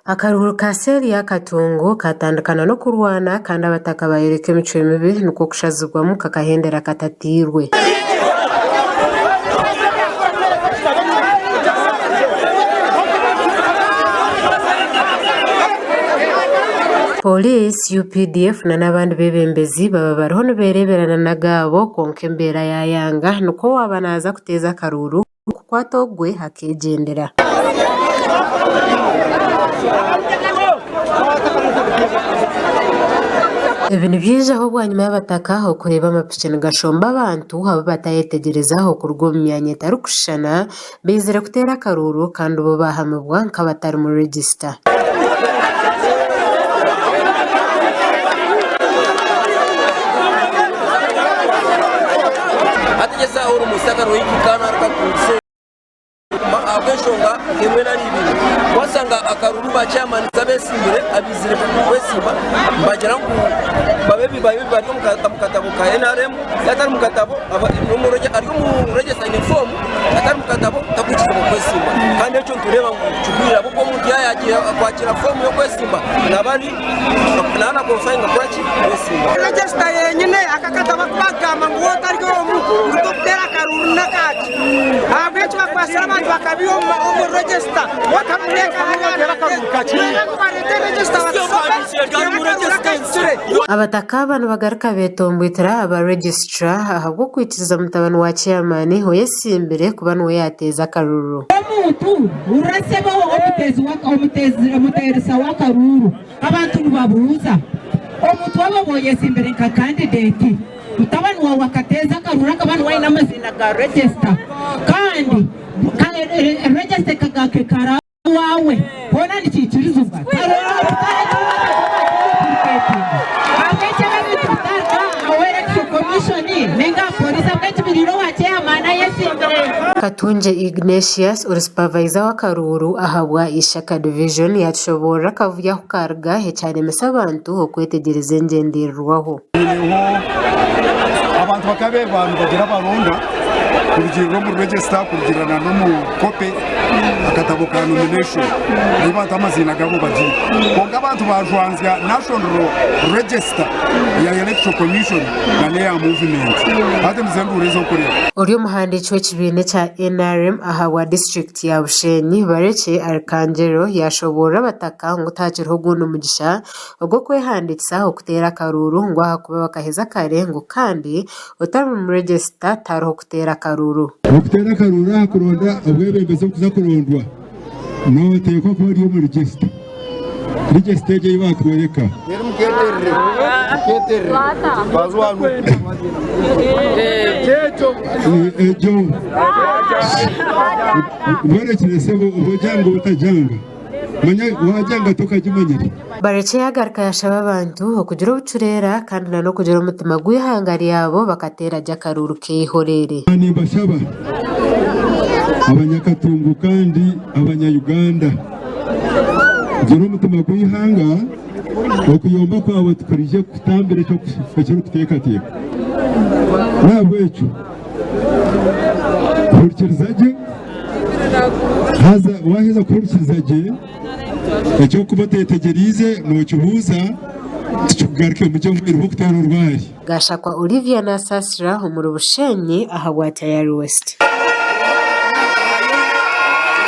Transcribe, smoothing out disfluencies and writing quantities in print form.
Akaruuru ka seeri ya Katungu kaatandikana n'okurwana kandi abataka baayoreka emicwe mibi nikwo kushazibwamu kakahendera katatairwe. Pooriisi, UPDF n'abandi beebembezi baba bariho nibeereeberana n'agaabo kwonka embeera yaayanga nikwo waaba naaza kuteeza akaruuru kukwata ogwe akeegyendera. Ebi nibyijaho bwanyima y'abataka okureeba amapiki nigashomba abantu abu batayetegyereza okuruga omu myanya etarikushushana baizire kuteera akaruuru kandi bo baahamibwa nk'abatari mu regisita. Ahabw'enshonga emwe nari ibiri, washanga akaruru ba chairman abesimbire abaizire kwesimba nibagira ngu babe bari omu katabo ka NRM, atari mu katabo ari omu register aine foomu atari mu katabo takwikirizibwa kwesimba kandi ekyo nitureeba ngu kigwire ahabw'okuba omuntu yaaba yakwakira foomu y'okwesimba naaba ari naaba na qualifyinga kukora ki? Kwesimba. Register yenyine aka akatabo aku bakugamba ngu waaba otari omu ngu tokuteera akaruuru n'akaki. Ahabw'enki bakwasire abantu bakabiiha omu register Abataka aba nibagaruka betomboitira aba registrar ahabw'okwikiriza mutabani wa chairman oyesimbire kuba niwe yateeza akaruru. Omuntu hurira sebo omuteeresa w'akaruuru abantu nibabuuza omuntu waaba oba oyesimbire nka kandideti mutabani waawe akateeza akaruuru akaba niwe aine amaziina ga regisita kandi regisita ekagaruka ekara owaawe hoona nikiikirizibwa ahabw'enki ebi ebintu bitari aha election commission ninga aha pooriisi ahabw'enki biriire owa chairman ayesimbire. Katungye Ignatius ori supavayiza w'akaruuru ahabwa Ishaka Division yatushoboorora akavuyo ahu kaaruga ekyaremesa abantu okwetegyereza engyendererwaho. Haineho abantu bakaba nibagira abaronda kurugiirira omu register kurugiirira na n'omu kope akatabo ka nomination ahu bantu amaziina gaabo bagiire kwonka abantu bajwanzya national register eya electoral commission na n'eya movement hati nizo enduuru ez'okureeba. Ori omuhandiiki w'ekibiina ekya NRM ahabwa disiturikiti ya Bushenyi, Barekye Arikangero yashoboorora abataka ngu tihakiriho ogundi mugisha ogw'okwehandiikisa okuteera akaruuru ngu ahakuba bakaheza kare ngu kandi otari mu regisita tihariho kuteera akaruuru. Okuteera akaruuru aha kuronda obwebembezi obukuza kurondwa noteekwa kuba ori omu regisita. Regisita egyo ei baatworeka. Egyo borekire sebo oba ojanga oba otajanga. Manya waajanga tokagimanyire. Barekye yaagaruka yaashaba abantu okugira obucureera kandi na n'okugira omutima gw'eihanga ryabo bakateera gye akaruuru k'eihoreere. Nimbashaba abanyakatungu kandi abanya Uganda kugira omutima gw'eihanga, okuyomba kwawe tikurije kukutambira eki orikuteekateeka. N'ahabw'ekyo hurikiriza gye. Haza waaheza kuhurikiriza gye, eki orikuba oteetegyereize nookibuuza tikikugarukemu gye omu bwire bw'okuteera orwari. Gashakwa Olivia Nasasira omuri Bushenyi ahabwa Tayari West.